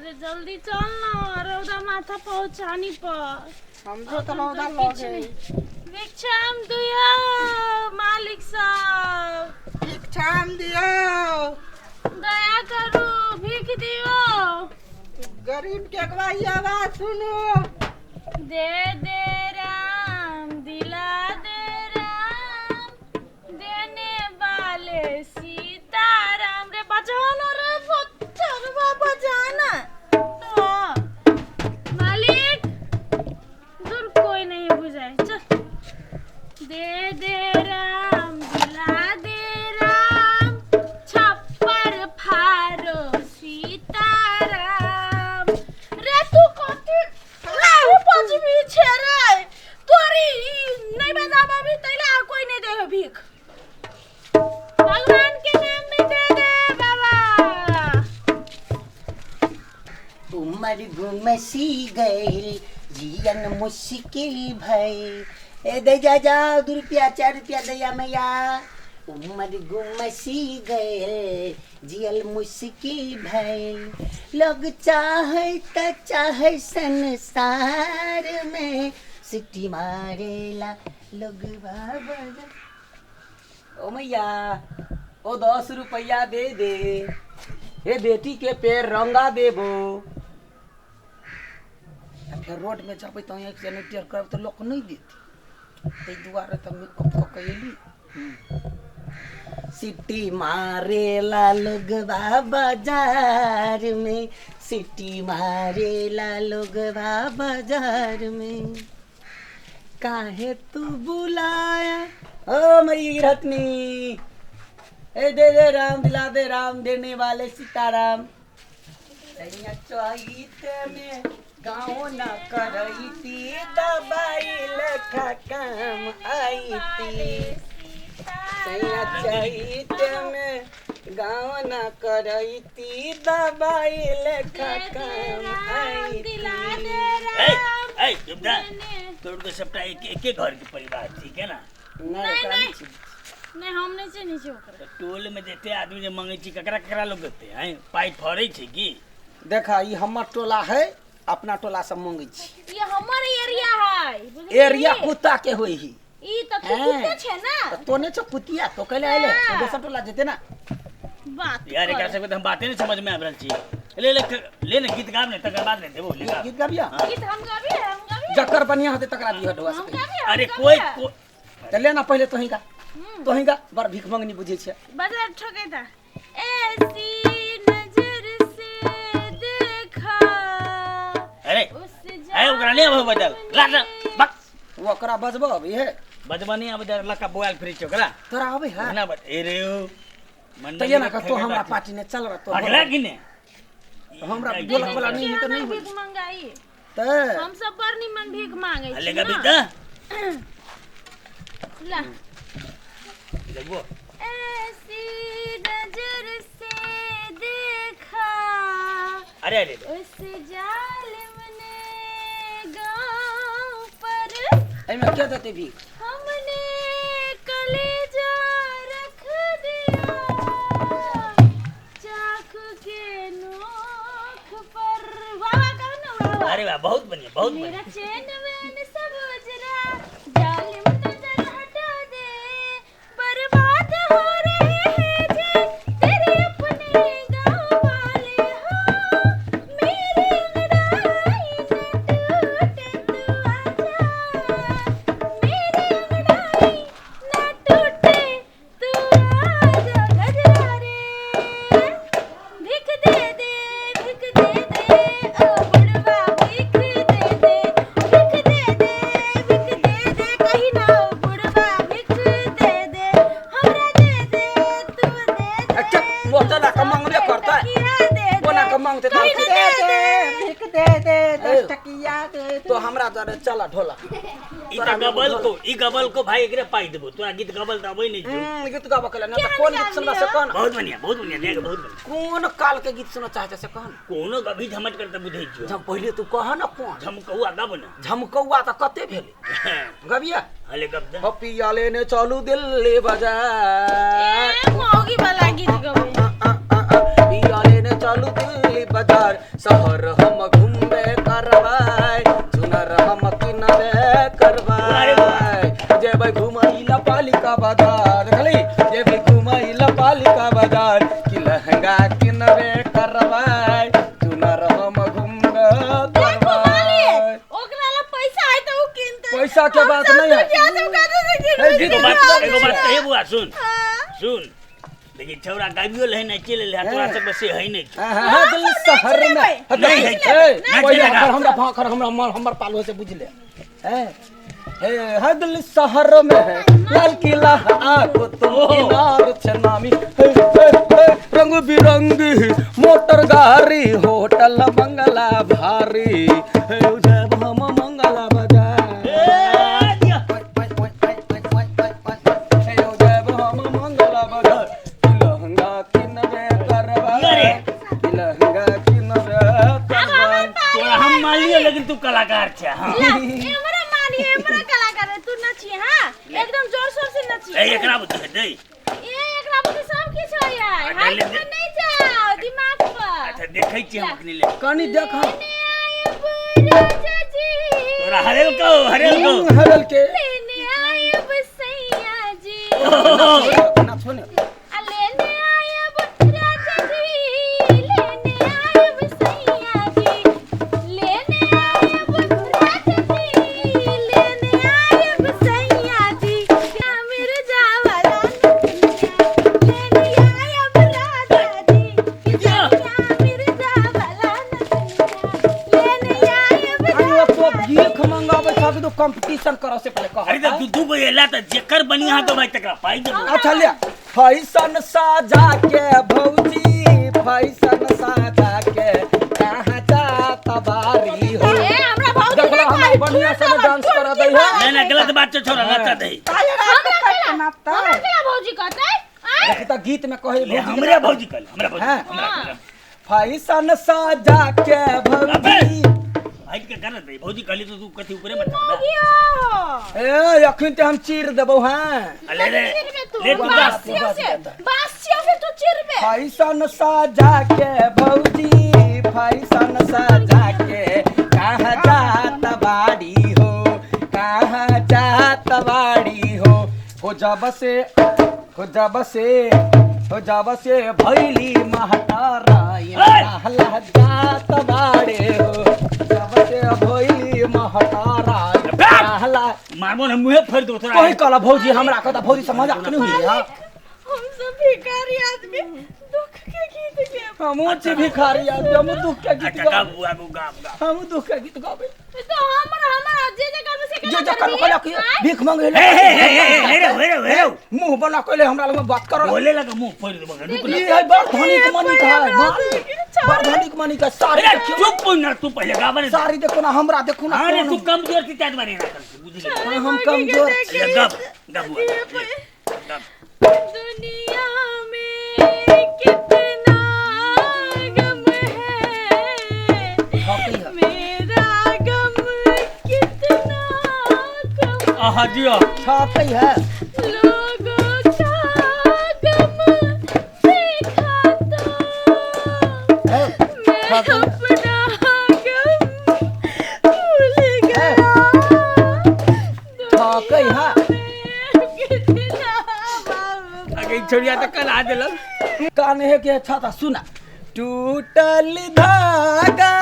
अरे जल्दी चल न रौदा माथा पहुँचानी पर। हमरो तऽ रौदा किछु लगे। नहि। भिक्षाम दियौ मालिक सब। भिक्षाम दियौ। दया करू भीख दियौ। गरीब के अगवाई आवाज सुनू। दे दे राम दिला दे राम देने वाले सीताराम। रे बचाओ ना रे पत्थरवा बचाना। तो मालिक दूर कोई नहीं बुझाए। चल दे दे राम दिला दे राम छप्पर फारो सीताराम। रे तू कथी बजबी छे रे? तोरी नहीं बजाबी तैला कोई नहीं देवे भीख। भगवान के नाम में दे दे बाबा। उमर गुमसी गईल जियन मुश्किल भइल। ए दे जा जाओ 2 रुपया 4 रुपया दैया मैया। उमर गुमसी गईल जियल मुश्किल भइल। लोग चाहे त चाहे संसार में सिटी मारेला लोग बाबा। ओ मैया ओ 10 रुपया दे दे, हे बेटी के पैर रंगा देबो। आ फेर रोड में जबै तऽ आँखि से टेढ़ करब तऽ लोक नहि देतै, ताहि दुआरे तऽ मेकअप कऽ के एली। सिटी मारेला लोगवा बाजार में, सिटी मारेला लोगवा बाजार में। काहे तू बुलाया ओ मेरी रत्नी, ए दे दे राम दिला दे राम देने वाले सीताराम। सैया चैत में गाँव न करैती दबाई लेखा काम आईती। सैया चैत में गाँव न करैती दबाई लेखा दे दे काम राम दिला आईती। दे ए राम ए चुप जा। देने। तोर के सबटा एक एके घर के परिवार ठीक है ना? नहि नहीं ओकरा नहीं नहि छी। नहीं हम नहीं चिन्है छी ओकरा। तऽ टोल में जते आदमी जे मंगे छी ककरा ककरा लोग देते हैं? पाइ फड़ै छै की? देखा ई हमर टोला है, अपना टोला से मंगै छी। ये हमर एरिया है बुझलिही? एरिया कुत्ता के होई ही। ई तऽ तू कुत्ते छे ना। तऽ तो नहि छौ कुतिया, तो कैले अयले? तो दोसर टोला जेते ना। बात यार एकरा कर। सबके तऽ हम बाते नहीं समझ में आबि रहल छी। ले ले ले ने गीत गाब ने तकर बाद ने देबो ले गाब। गीत गाबिया? गीत हम गाबी हम गाबी जकर बढ़िया होते तकरा दिह ढोआ हम सकै। गाबी हम अरे गाबी। कोई को तऽ ले ना पहिले तोही गा, तोही गा, बड़ भीख मंगनी बुझै छै। बजा ठोके ता। ऐसी नजर से देखा अरे उस ए ओकरा नहीं आबै बजल ला ला बक। ओकरा बजबो अभी है। बजबा नहीं आबै लका बोआल फिरै छै ओकरा। तोरा अबै है? ना बज ए रे ओ तऽ ये ना तो हमरा पार्टी ने चल रहा तो अगला की ने हमरा बोला बोला नहीं तऽ नहीं होई भीख मंगाई तऽ। हम सब बड़ निमन भीख मांगे ले छी गाबी ना। त ला लगबो। ऐसी नजर से देखा अरे अरे उस जालिम ने गांव पर एहिमे के देतै भीख? हमने कलेजा रख दिया चाकू के नोक पर। वाह वाह कहो ना वाह वाह। अरे वाह बहुत बढ़िया बहुत मेरा बढ़िया। चैन वैन सब उजरा जालिम नजर हटा दे बर्बाद हो रहे हैं जे तेरे अपने गांव वाले हो। मेरी अंगड़ाई न टूटे तू आजा, मेरी अंगड़ाई न टूटे तू आजा गजरा रे। भीख दे दे भीख दे दे ओ बुढ़वा भीख दे दे, भीख दे दे भीख दे दे कहीं ना ओ बुढ़वा भीख दे दे हमरा दे दे तू दे दे। अच्छा, मोटा ना कमांग रे करता है। तकिया दे दे कोना के मांगते कहीं ना दे दे दे भीख दे दे 10 टकिया दे दे। तो हमरा द्वारे चल ढोला। ई त गबल को ई गबल को भाई एकरे पाइ देबो तोरा गीत गबल त अबै नहीं छौ। गीत गाबऽ के लेल ना तऽ केहन कोन गीत सुनबा से गाबी कह ना। बहुत बढ़िया बहुत बढ़िया देख बहुत बढ़िया। कोन काल के गीत सुनऽ चाहै छै से कह ना। कोनो कभी झमट कर त बुझै छियौ। झम पहिले तू कह ना कोन झमकौआ गब ना। झमकौआ तऽ कते भेलै गबिया? हले गब दे। पपिया लेने चलू दिल्ली बाजार। ए मौगी वाला गीत गबै। पिया लेने चलू दिल्ली बाजार शहर हम घूमबे करबै, चुनर हम किनबे करबै। जेबै घुमैला पालिका बाजार, देखली, जेबै घुमैला पालिका बाजार, कि लहंगा किनबे करबै, चुनर हम घूमबे देखो करबै। मालिक, ओकरा ला पैसा है तो उ किनते। पैसा के बात नहीं है। है। एगो बात, एगो बात कहे बुआ, सुन। हाँ। सुन, लेकिन छौड़ा गाबियो लहे नहीं चले ले, तोरा सब से है नहीं। हाँ, हाँ, हाँ, दिल्ली शहर में नहीं है, ए, नहीं पहिले चलेगा। अखर हमरा भाखर हमरा मर हमर पालो से बुझ ले। ए, हे है दिल्ली शहर में है लाल किला आको तुम किनार छनामी, हे, हे, हे, रंग बिरंगी मोटर गाड़ी होटल बंगला भारी, हे जब हम मंगला बाजार। ए, दिया। हे जब हम मंगला बाजार, लहंगा किनबे करबै, अरे। लहंगा किनबे करबै। तोरा हम मान लियो, लेकिन तू कलाकार छे। हाँ। ला, हमरा मानिए, हमरा कलाकार है, तू नची। हां, एकदम जोर शोर से नची। ए, एकरा बुद्धि दे। ए, एकरा बुद्धि सब किछ होय है। अच्छा, हाथ ले। पर नहीं जाओ, दिमाग पर। अच्छा, देखै छी हम अखनी ले। कनी देख। लेने आयब राजा जी। तोरा हरेल को, हरेल को। हरल के। लेने आयब सैया जी। नाचो ने। आ लेने आयब राजा जी, लेने आयब सैया जी, लेने आयब राजा जी, लेने आयब सैया जी, क्या मिर्जा वाला नचनिया, लेने आयब राजा जी, क्या मिर्जा वाला नचनिया, लेने आयब। अरे तो भीख मंगावे सब तो कंपटीशन करो से पहले कह। अरे, तो दू दू गो एला त जेकर बनिया तो भाई तकरा पाई देबो। अच्छा ले, फैशन साजा के भौजी, फैशन साजा के कहाँ जात बारी हो? ए, हमरा भौजी देखला ने हमरा कही, बढ़िया से ठुर डांस दबा, करा ठुर दै है। नहीं नहीं, गलत बात छै छोरा, नचा दे। हमरा केला, हमरा केला भौजी कहतै? आँय? देखी त गीत में कहे ले भौजी। हमरे भौजी कल, हमरा भौजी। हाँ। हमरा हमरा फैशन साजा के भौजी। भाई के कर दे, भौजी कहली तो तू कथी ऊपरे मत चढ़। मौगियो। ए, अखन ते हम चीर देबौ। हैं। ले ले। चिरबे तू। ले तू गा। बासियो से, बासियो से तू चिरबे। फैशन साजा के भौजी, फैशन साजा के कहाँ जात बाड़ी हो, कहाँ जात बाड़ी हो? हो जब से, हो जब से, हो जब से भैली महतारा हला जात बाड़े हो, जब से भैली महतारा हला। मारबो न मुहे फेर दो तोरा। कोई कहला भौजी हमरा कहता भौजी से मजाक नहीं हुई। हां। हम सब भिखारी आदमी दुख के गीत के। हमहूँ छी भिखारी आदमी, हमहूँ दुख के गीत अच्छा, गा गाबै। बुआ, गो गा गा। हमहूँ दुख के गीत गाबै। तो हमर हमर जे जे करबे से। जे जे करबो कहलक कि भीख मांगे। हे हे हे हे हे रे हे रे हे रे। मुंह बना के हमरा लग में बात करो। बोले लगा मुंह फोड़ देबो, रुक ना। ई है बड़ धनिक मनी का है, बड़ धनिक मनी का सारी। अरे देखियो। चुप ना तू, पहले गाबा ने। सारी देखो ना, हमरा देखो ना। अरे कौन तू कमजोर थी त्यात बारे ना कर, बुझली? हाँ, हम कमजोर। ले गब गा बुआ, ले, गब। दुनिया में कितना गम है, है। मेरा गम कितना कम। आहा जियो। छापै है। लोगों का गम देखा तो है। मैं अपना गम भूल गया। छापै है। कितना गम। अगे छोड़िया त कल आ देलक। कान है के अच्छा था, सुना, टूटल धागा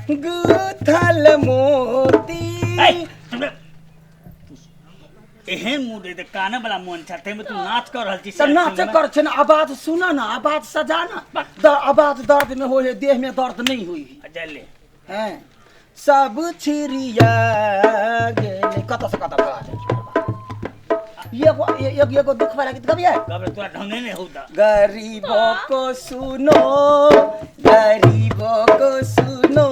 गुथल मोती। ए, तुमरे एहन मुंह दे काने वाला मोन छ, ते में तू नाच कर रहल छी। त नाच कर छै ना, आवाज सुना ना, आवाज सजाना द आवाज दर्द में हो है, देह में दर्द नहीं हुई। अच्छा ले। हैं, सब छिरिया गेले, कत से कत भगा जाइ छै। एगो एगो एगो दुख वाला गीत गबियै। गबरे, तोरा ढंगे नहीं होता। गरीबों को सुनो, गरीबों को सुनो,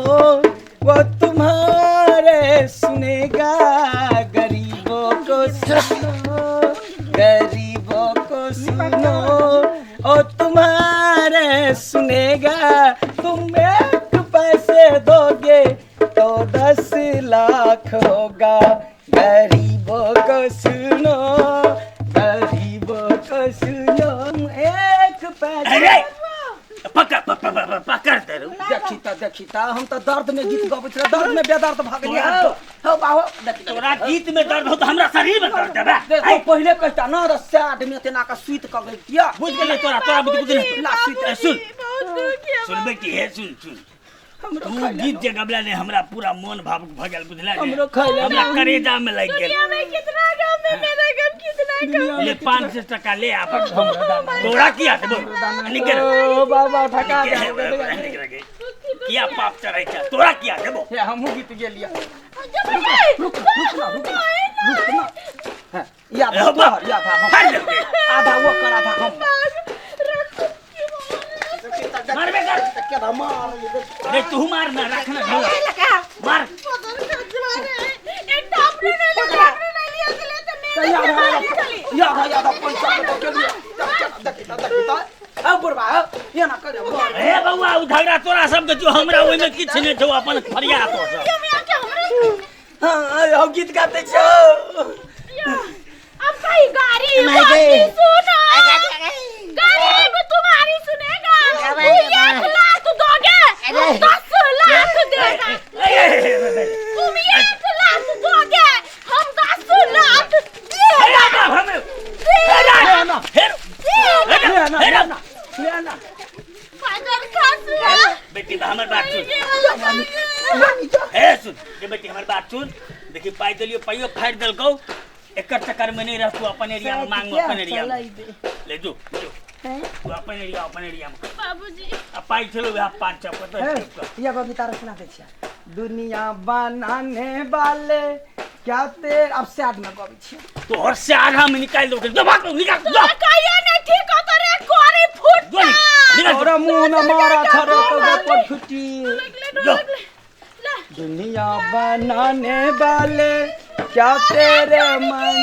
वो तुम्हारे सुनेगा। गरीबों को सुनो, गरीबों को सुनो, ओ तुम्हारे सुनेगा। तुम एक पैसे दोगे तो 10 लाख होगा। गरीबों को सुनो, गरीबों को सुनो, एक पैसे। अरे पकड़ पकड़ पकड़ तेरे। देखी त देखी ता हम तो दर्द में गीत गबै छले, दर्द में बेदर्द भऽ गेलियै। हौ हौ बाहो देखी तोरा गीत में दर्द हो तो हमरा शरीर में दर्द देबे। देखो पहिले कहता ना र साइड में तेना का सुइत क गइतिया। बुझ गेलै तोरा, तोरा बुझ गेलै। ला सुइत। ए, सुन। बहुत दुख है। सुन बेटी, हे सुन सुन, हमरो तू खाइ ले गीत जे गबला ने हमरा पूरा मन भावुक भ गेल, बुझला ने? हमरो खाइ ले। हमरा करेजा में लागि गेल। दुनिया में कितना गम है, मेरा गम कितना कम। ले 500 टका ले आ, तोरा किया देबो? निकल। ओ बाबा ठका दे। किया पाप चढ़ै छै तोरा किया देबो? हे हमहूँ गीत गेलियै। रुक रुक ना, रुक ना, रुक ना। हैं, या ए, तोहर या था हम फाड़ देबो। आधा वो कर आधा हम। मारबे कर। रे तू मार ना, रख ना ढोला। मार। या या या पैसा के लिए देखी ता देखी ता अब बुढ़बा ये ना करे। हे बौआ, उ झगड़ा तोरा सब के छौ, हमरा ओइ में किछु नहि छौ, अपन फरिया तो सब। हां हम गीत गाते छौ। अब कहीं गाड़ी बाकी सुनो, गरीब तुम्हारी सुनेगा। तू 1 लाख दोगे, हम 10 लाख देगा। तुम 1 लाख दोगे, हम 10 लाख देगा। ले ना ले ना ले ना ले ना। फादर खासुआ बेटी हमर बात सुन। हे सुन रे बेटी, हमर बात सुन। देखी पाइ देलियो, पाइयो फाड़ि देलकौ, एकर चक्कर में नहीं रह तू। अपन एरिया में मांग, अपन एरिया में ले जो जो तू अपन एरिया, अपन एरिया में। बाबूजी आ पाइ छलो वएह 500 पता। ये गीत सुना दे छिया। दुनिया बनाने वाले क्या तेरे अब साइड में गबै छियै। तोहर से आधा में निकालि देबौ। जो भाग, निकाल जो। तोरा कहियो नहीं ठीक हो तोरे कोरी फुट। जो निकाल। तोरा मुंह में मारा छरे तो पर फुटी। जो। दुनिया बनाने वाले क्या तेरे मन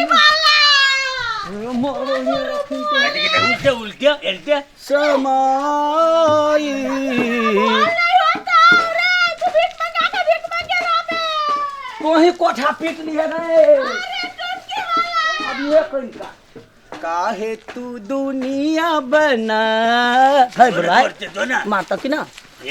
उल्टे उल्टे एलटे समाई। नहीं होता रे, तू भीख मंगा के भीख मंगे ना बे। वही कोठा पीट लिए रे। अरे टूटके वाला। अब ये कौन का काहे तू दुनिया बना है बुरा करते दो ना मारता कि ना ए